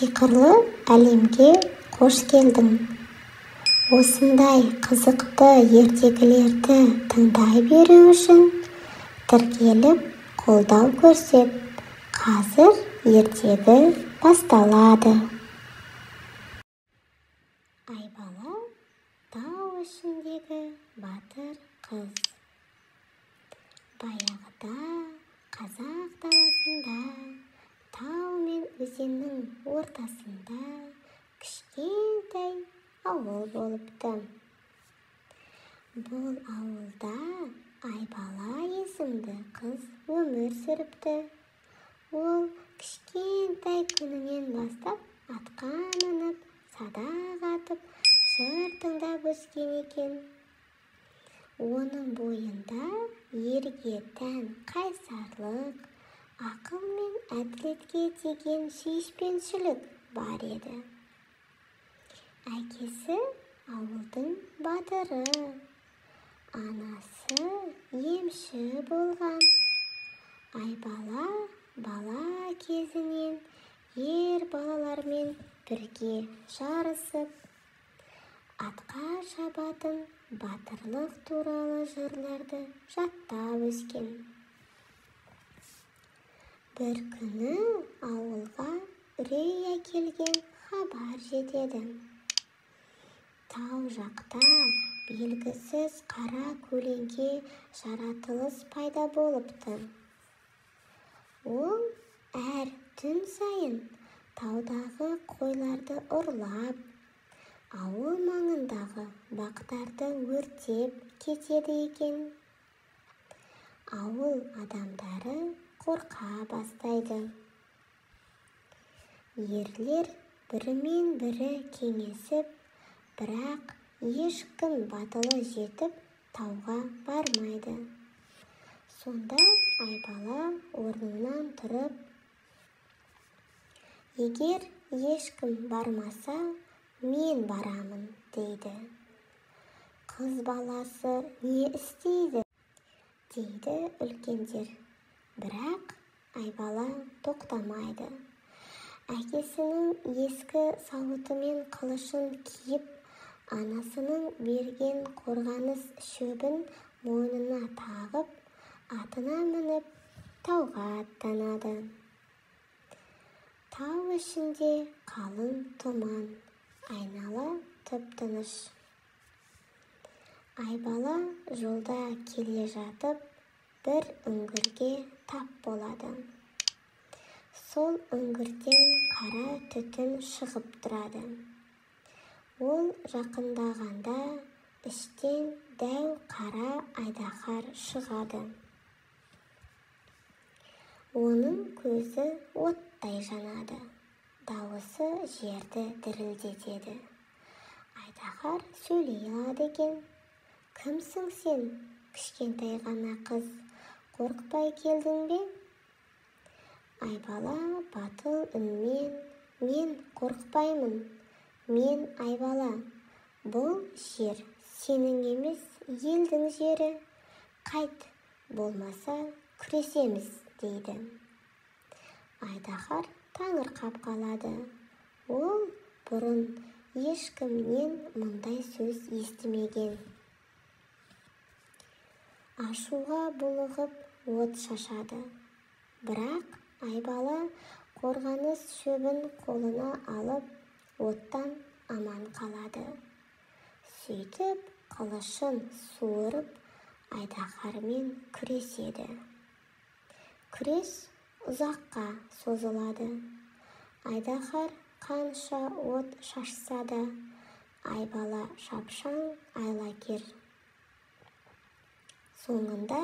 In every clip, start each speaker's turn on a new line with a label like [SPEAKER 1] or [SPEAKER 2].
[SPEAKER 1] Сиқырлы әлемге қош келдің. Осындай қызықты ертегілерді тыңдай беру үшін тіркеліп, қолдау көрсет. Қазір ертегі басталады. Айбала тау ішіндегі батыр қыз. Баяғыда қазақ даласында тау мен өзеннің ортасында кішкентай ауыл болыпты. Бұл ауылда Айбала есімді қыз өмір сүріпті. Ол кішкентай күнінен бастап атқа мініп, садақ атып, жыр тыңдап өскен екен. Оның бойында ерге тән қайсарлық, ақыл мен әділетке деген сүйіспеншілік бар еді. Әкесі ауылдың батыры, анасы емші болған. Айбала бала кезінен ер балалармен бірге жарысып, атқа шабатын батырлық туралы жырларды жаттап өскен. Бір күні ауылға үрей әкелген хабар жетеді. Тау жақта белгісіз қара көлеңке жаратылыс пайда болыпты. Ол әр түн сайын таудағы қойларды ұрлап, ауыл маңындағы бақтарды өртеп кетеді екен. Ауыл адамдары қорқа бастайды. Ерлер бірімен бірі кеңесіп, бірақ ешкім батылы жетіп тауға бармайды. Сонда Айбала орнынан тұрып, егер ешкім бармаса, мен барамын дейді. Қыз баласы не істейді, дейді үлкендер. Бірақ Айбала тоқтамайды. Әкесінің ескі сауытымен қылышын киіп, анасының берген қорғаныс шөбін мойнына тағып, атына мініп, тауға аттанады. Тау ішінде қалың тұман, айнала тып-тыныш. Айбала жолда келе жатып, бір үңгірге тап болады. Сол үңгірден қара түтін шығып тұрады. Ол жақындағанда іштен дәу қара айдаһар шығады. Оның көзі оттай жанады, дауысы жерді дірілдетеді. Айдаһар сөйлей алады екен. Кімсің сен, кішкентай ғана қыз, қорықпай келдің бе? Айбала батыл үнмен, мен қорықпаймын, мен Айбала. Бұл жер сенің емес, елдің жері. Қайт, болмаса күресеміз, дейді. Айдаһар таңырқап қалады. Ол бұрын ешкімнен мұндай сөз естімеген. Ашуға булығып от шашады. Бірақ Айбала қорғаныс шөбін қолына алып, оттан аман қалады. Сөйтіп қылышын суырып, айдаһармен күреседі. Күрес ұзаққа созылады. Айдаһар қанша от шашса да, Айбала шапшаң айлакер. Соңында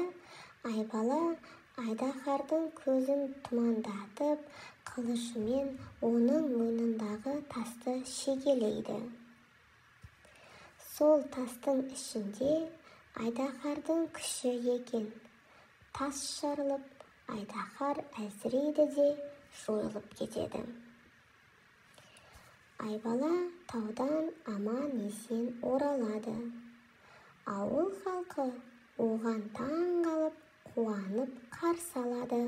[SPEAKER 1] Айбала айдаһардың көзін тұмандатып, қылышымен оның мойнындағы тасты шегелейді. Сол тастың ішінде айдаһардың күші екен. Тас жарылып, айдаһар әлсірейді де жойылып кетеді. Айбала таудан аман-есен оралады. Ауыл халқы оған таң қалып, қуанып қарсы алады.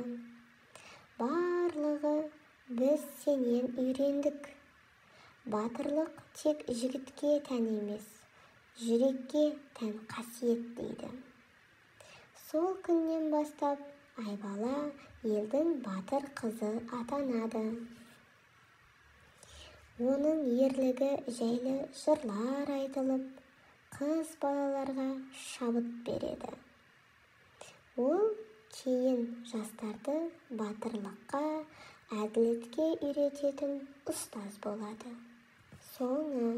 [SPEAKER 1] Барлығы Біз сенен үйрендік. Батырлық тек жігітке тән емес, жүрекке тән қасиет, дейді. Сол күннен бастап Айбала елдің батыр қызы атанады. Оның ерлігі жайлы жырлар айтылып, қыз балаларға шабыт береді. Ол кейін жастарды батырлыққа, әділетке үйрететін ұстаз болады. Соңы.